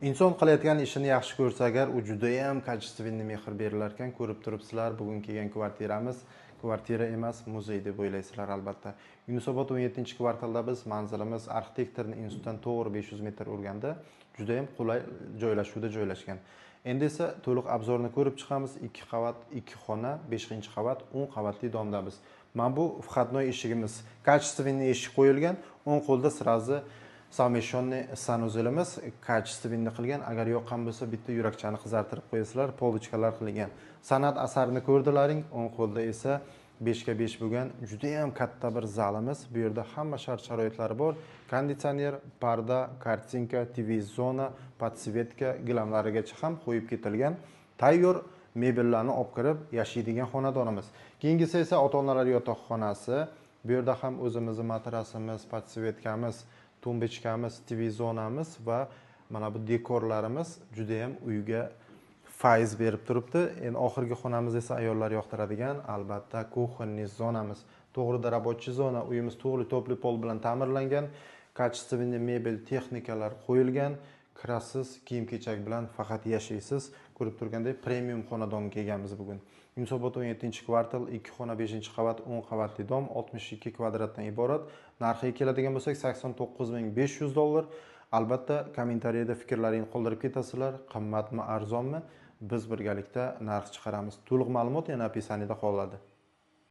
Inson qilayotgan ishini yaxshi ko'rsa agar, u judayam качественный mehr berilar ekan. Ko'rib turibsizlar, bugun kelgan kvartiramiz kvartira emas, muzey deb o'ylaysizlar albatta. Yunusobod 17-kvartalda biz, manzilimiz arxitektorni institutdan to'g'ri 500 metr urganda, judayam qulay joylashuvda joylashgan. Endi esa to'liq обзор ni ko'rib chiqamiz. 2 qavat, 2 xona, 5-qavat, 10 qavatli дом damiz. Mana bu входной eshigimiz, качественный eshik qo'yilgan. O'ng qo'lda сразу совмещенный санузел imiz, качественный qilgan. Agar yoqqan bo'lsa, bitta yurakchani qizartirib qo'yasizlar, полочка lar qilingan. San'at asarini ko'rdilaring. O'ng qo'lda esa 5 ga 5 bo'lgan judayam katta bir zalimiz. Bu yerda hamma shart sharoitlari bor. Konditsioner, parda, картинка, TV zona, подсветка, gilamlarigacha ham qo'yib ketilgan. Tayyor mebellarni olib kirib yashaydigan xonadonimiz. Keyingisi esa ota-onalar yotoqxonasi. Bu yerda ham o'zimizni matrasimiz, подсветка miz, тумбочка miz, TV zonamiz va mana bu dekorlarimiz judayam uyga fayz berib turibdi. Endi oxirgi xonamiz esa ayollar yoqtiradigan, albatta, кухонный zonamiz. To'g'rida рабочий zona, uyimiz to'g'ri тёплый пол bilan ta'mirlangan, качественный mebel, texnikalar qo'yilgan. Kirasiz, kiyim-kechak bilan faqat yashaysiz. Ko'rib turgandek, premium xonadonga kelganmiz bugun. Yunusobod 17-kvartal, 2 xona, 5-qavat, 10 qavatli дом, 62 kvadratdan iborat. Narxiga keladigan bo'lsak, 89 500 dollar. Albatta, kommentariyada fikrlaringni qoldirib ketasizlar, qimmatmi, arzonmi? Biz birgalikda narx chiqaramiz. To'liq ma'lumot yana описание da qoladi.